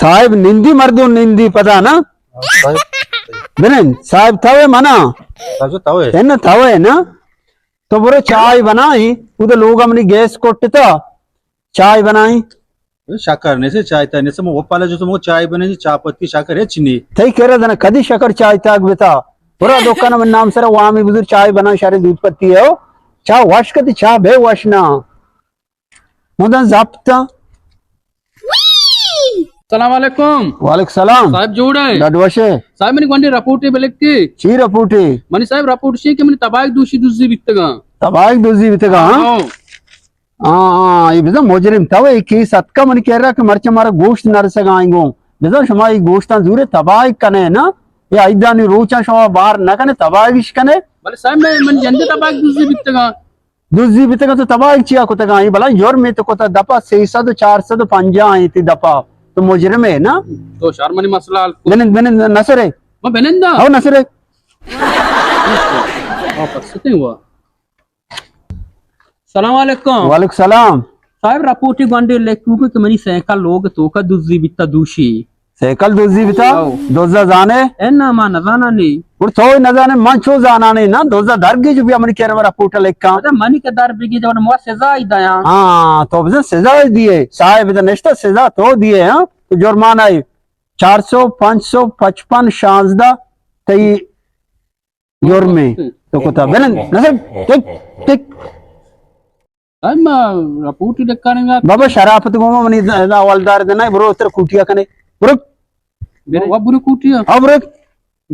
صاحب نندی، مردم نندی پدا نا۔ ہاں، صاحب۔ بنند، صاحب توئے منا؟ صاحب جو توئے۔ اے نا توئے نا؟ تو برو چائے بنائی، ادھر لوگ منی گیس کٹتا، چائے بنائی۔ شکر نیسے، چائے تا نیسے، مو پالا جو تو مو چائے بنے، چاہ پتی شکر ہے چنی۔ تئی کرا دنا کدی شکر چائے تاگ بتا؟ برو دکان من نام سر وامی بزر چائے بنا، شر دودھ پتی ہے ہو۔ چاہ وش کتی، چاہ بے وش نا۔ مدن زپت۔ السلام علیکم۔ وعلیکم السلام۔ صاحب جوڑ ہے؟ ڈڈ وش ہے۔ صاحب منی گونڈی رپورٹے بلکتی۔ چی رپورٹے؟ منی صاحب رپورٹ شی کہ منی تباہی دوشی دزی بیتگا۔ تباہی دزی بیتگا، ہاں؟ ہاں۔ ہاں، ہاں، یہ بزن مجرم تو، یہ کیس اتکا منی کہہ رہا کہ مرچہ مارا گوشت نرسگا آئیں گو۔ بزن شما یہ گوشتاں زورے تباہی کنے نا، یہ عیدانی روچاں شما باہر نہ کنے، تباہیش کنے۔ بلے صاحب میں من جندے تباہی دزی بیتگا۔ دزی بیتگا تو تباہی چیا کتگا؟ یہ بلا جرم تو کتا دپا سیصد و چار سد و پنجاہ ہیں تی دپا۔ تو مجرم ہے نا؟ تو شرمنی مسئلہ حل کن۔ بنند، بنند، نصر ہے۔ میں بنندا؟ او نصر ہے۔ آ، پرستے ہوا۔ سلام علیکم۔ وعلیکم سلام۔ صاحب، رپورٹی گونڈے لکھو کہ منی سائیکل لوگ توکا دزی بیتا دوشی۔ سائیکل دزی بیتا؟ او۔ دزا زانے؟ اے نا، ما نزانا نی۔ اور تو نزانے، من چو زانا نی نا، دزا در گی جو بیا منی کہر رپورٹ لکھا۔ اچھا، منی کہ در بگی جو مو سزا ہی دیا۔ ہاں، تو بزن سزا ہی دیے۔ صاحب دا نشتا سزا تو دیے، ہاں؟ تو جرمانہ ہی چار سو، پانچ سو پچپن، شانزدہ، تئی جرمے تو کتا۔ بلند، نصر، ٹک، ٹک۔ اے ما رپورٹ لکھانگا۔ بابا شرافت گوما منی دا، دا حوالدار دنا، برو اتر کوٹیا کنے۔ برو۔ برو، برو کوٹیا۔ ہاں، برو۔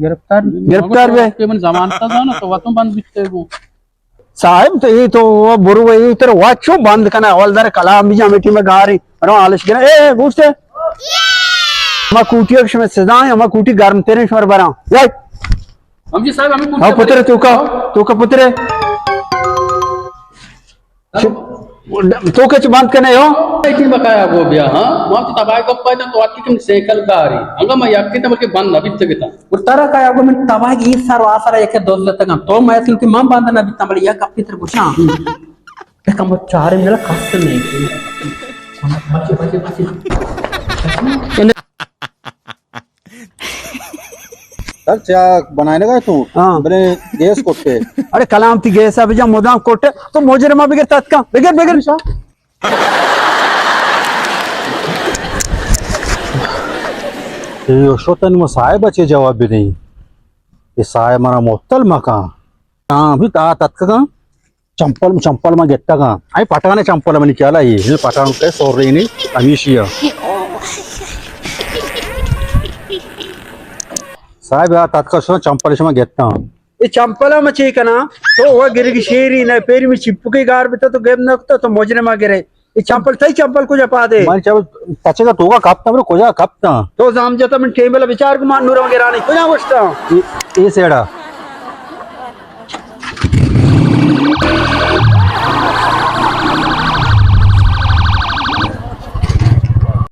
گرفتار۔ گرفتار بے۔ کہ من ضمانت زانا تو وتوں بند بیتے گو۔ صاحب تو یہ تو وہ برو یہ تر واچو بند کنا، حوالدار کلام بھی جامے ٹیم گاری۔ رو آلش گرا۔ اے، اے، گوشتے۔ ہما کوٹی اک شمے سزا ہے، ہما کوٹی گرم تیریں شمار براں۔ یای۔ ہم جی صاحب، ہمیں کوٹی ہاں، پترے تو کا، تو کا پترے۔ تو کچ بند کنے ہو؟ لیکن بقایا گو بیا، ہاں؟ ما تو تباہی گپ پائے تو آتی کم سائیکل داری۔ انگا ما یکی تا بلکہ بند نہ بیت گتا۔ اور ترا کا گو من تباہی یہ سر آسر ہے کہ دوست تک تو میں سن کہ من بند نہ بیتا، بلے یک اپنی تر گوشاں۔ کم چارے میرا کس نہیں۔ بچے، بچے، بچے۔ سر، چاہ بنائے لگا تو؟ ہاں۔ بلے گیس کٹے۔ ارے کلام تی گیس ہے بجا مدام کٹے۔ تو مجرمہ بگر تتکا۔ بگر، بگر۔ اے شوتن مو صاحب چے جواب بھی نہیں۔ یہ صاحب مارا معطل مکان۔ ہاں، بھی تا تتکا۔ چمپل، چمپل ما گٹگا۔ اے پٹانے چمپل منی خیال ہے، یہ پٹان کے سور رہی نہیں، ہمیشی ہے۔ صاحب، یار، تتکا شو چمپل شما گٹا۔ اے چمپل ما چے کنا؟ تو وہ گرگ شیری نہ، پیری میں چپکے گار بتا تو گپ نہ کتا تو مجرم گرے۔ اے چمپل تئی چمپل کجا پا دے؟ من چمپل تچے کا تو کا کپتا، برو کجا کپتا؟ تو زام جتا من ٹیبل بچار کو مان نور وغیرہ نہیں، کجا گوشتا؟ اے، اے سیڑا۔